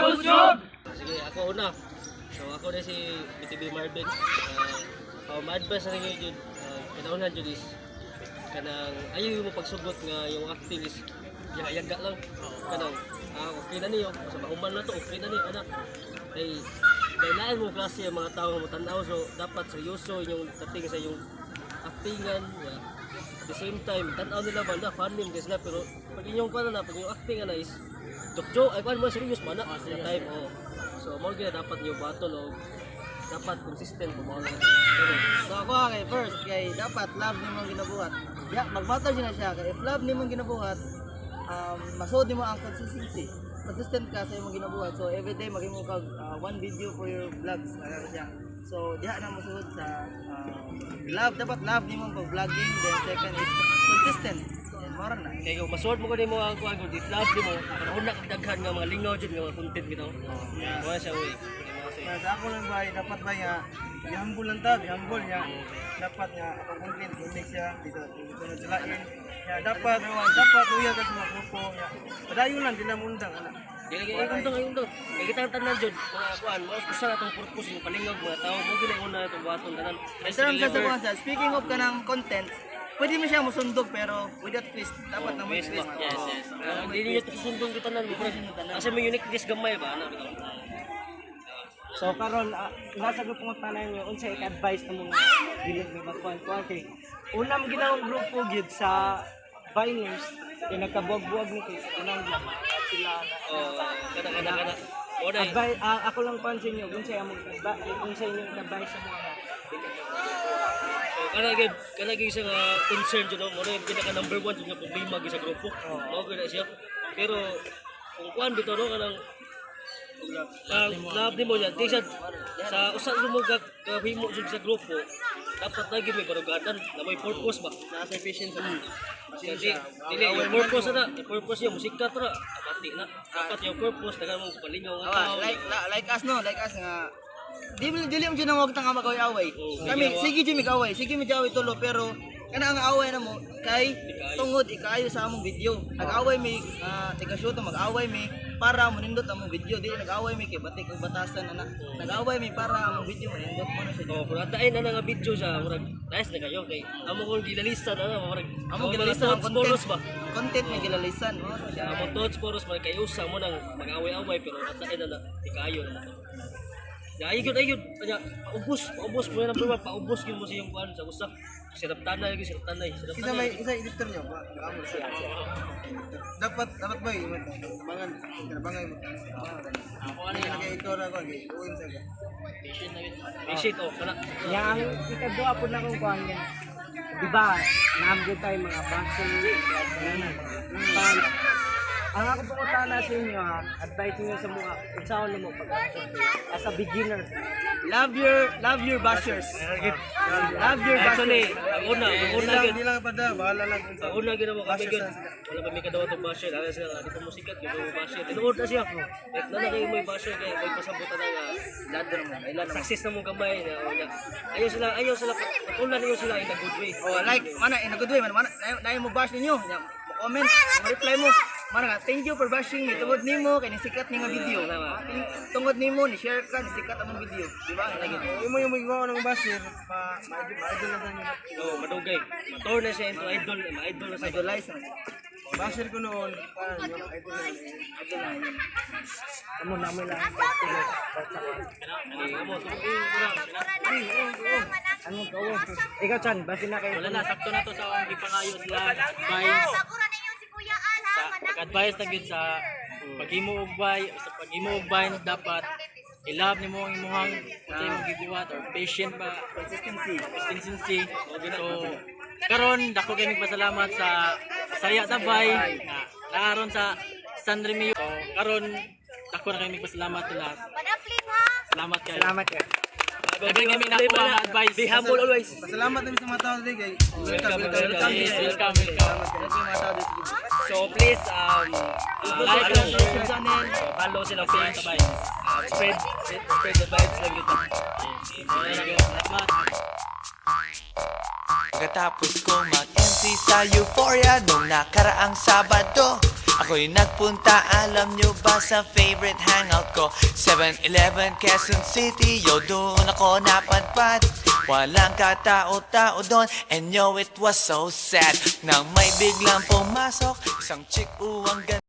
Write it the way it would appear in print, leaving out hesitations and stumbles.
Sige, ako una. So ako na si BTB Marvin. Ma-advise na ninyo jud, kinaunan jud is kanang ayaw mo pagsugot nga yung acting is yaga-yaga lang. Kanang okay na niyo, sa mahuman na to, okay na niyo anak. Kay kailangan mo klase ang mga tao nga motanaw, so dapat seryoso inyong dating sa inyong actingan. Yeah. At the same time, tan-aw nila ba na funny guys na, pero pag inyong kuan na, pag inyong acting na is joke joke ay kuan mo, serious man na sa time, oh. So mo gyud dapat niyo battle o dapat consistent mo mao lang. Pero So ako kay first kay dapat love nimo ang ginabuhat. Ya, magmatter jud na siya kay if love nimo ang ginabuhat, masuod nimo ang consistency. Consistent ka sa imong ginabuhat. So every day maghimo kag one video for your vlogs, ano siya. So diha na mosuod sa love, dapat love nimo ang pag-vlogging, then second is consistent. Then mao na. Kay kung masuod mo nimo ang kuan kung love nimo, panahon na kag daghan nga mga lingaw jud nga mga content bitaw. Mo siya uy. Sa ako lang ba, dapat ba nga, i-humble lang ta, i-humble niya. Dapat nga, atong content, unique siya, dito, dito na sila. Ya, dapat, dapat loyal ka sa mga grupo. Ya. Padayon lang, di na mundang, anak. Dili kay undang ay undang. Kay kitang tanan jud mga kuan, mao usa na atong purpose yung palingog mga tao, mo gyud ang una atong buhaton tanan. In terms sa kuan sa speaking of kanang content, pwede mo siya musundog pero without twist. Dapat na mo Twist twist. ba? Yes. Dili niyo susundong kita tanan mo. Kasi may uniqueness gamay ba ana bitaw. So karon nasa grupo nga tanan nyo, unsa i-advise ng mga dili may magkuan-kuan kay una mo ginawang grupo gyud sa Viners kay nagkabuwag-buwag ni kay unang sila na Oh, kana kana kana. Mo na advice, ako lang pansin nyo unsa among unsa inyong advice sa mga dili. So kana gyud sa nga concern jud no, mo na yung pinaka number one jud nga problema gyud sa grupo. Mao gyud na siya. Pero kung kuan bitaw no, kanang love nimo niya, di sa sa usa sa mo kahimo jud sa grupo, dapat na gyud may barugadan na may purpose ba. Nasa efficient sa Dili, dili yung purpose na, yung purpose niya musika to ra, abati na. Dapat yung purpose taga mo palingaw nga Awa, tao. like us no, like us nga dili dili mo jud ang tanga mag-away. Oo, Kami sige, sige jud mig-away, sige mi away tulo, pero kana ang away na mo kay tungod ikaayo sa among video. Nag-away mi taga-shoot, mag-away mi para monindot among video. Dili nag-away mi kay batik og batasan ana. Nag-away mi para among video monindot mo na siya. Oh, pero atain na nga video sa murag nice na kayo kay amo kong gilalisan ana murag Among gilalisan ang thoughts content. boros ba. Content may gilalisan mo. Among thoughts boros man kayo sa mo nang mag-away-away, pero atain na na ikayo na to. Ya ayun ayun anya paubos paubos mo na number one, paubos gyud mo sa iyong kuan sa usa. Sirap tanay gyud, sirap tanay, sirap Isa may tanay. isa editor niyo ba? Amo siya. Dapat dapat ba tabangan tabangan mo. Ako ano kay ikaw ra ko kay uwin sa ka. Appreciate oh kana. Yang ikaduha po na kong kuan yan. Di ba, naam gyud tayo mga bashing, ganun. Fans. Ang ako pangutana sa inyo ha, advice niyo sa mga unsaon nimo pag as a beginner. Love your bashers. Love your Actually, bashers. ang una Di lang gyud di lang pada bahala lang kung sa Ang una gyud mo kami gyud. Wala pa mi kadawa tong basher. Ana sila nga di pa mo sikat gyud mo basher. Tinuod na siya. Like na na kayo may basher kay may pasabutan na nga Ladder mo, ilan mo. success na mong gamay na una. Ayaw sila patulan niyo sila in a good way. Oh, like mana in a good way man mana na mo bash ninyo. Nya, mo comment, mo reply mo. Mana nga thank you for bashing me tungod nimo kay nisikat ni nga video. Tungod nimo ni share ka nisikat among video, di ba? Lagi. Imo yung magawa ng basher, ma ma idol lang sa inyo. Oh, madugay. Maturn na siya into idol, ma-idol na siya. Idolize na. Basher ko noon, pa yung idol na. Idol na yun. Amo na mo lang. Eh, amo tungod eh, Ano ka? Ikaw Chan, basin na kayo. Wala na, sakto na to sa akong gipangayo sila advice. Sa pag-advise na gyud sa paghimo og bay, sa paghimo og vines dapat i-love nimo ang imuhang unsa imong gibuhat or patient ba, Consistency. consistency. So karon dako kay pasalamat sa Saya Sabay nga naaron sa San Remio. So karon dako na kay pasalamat nila. Salamat kayo. Salamat kayo. Daghan kami nakuha nga advice. Be humble always. Pasalamat din sa mga tao diri kay welcome, welcome, welcome. Yes, welcome, welcome. Thank you mga tao dito. So please Like like and and share. channel, follow silang page. Spread spread the vibes lang gyud. Thank you. Salamat. Pagkatapos ko mag-MC sa Euphoria nung nakaraang Sabado. Ako'y nagpunta, alam nyo ba, sa favorite hangout ko, 7-Eleven, Quezon City. Yo, doon ako napadpad. Walang katao-tao doon. And yo, it was so sad nang may biglang pumasok, isang chick, uwang ganda.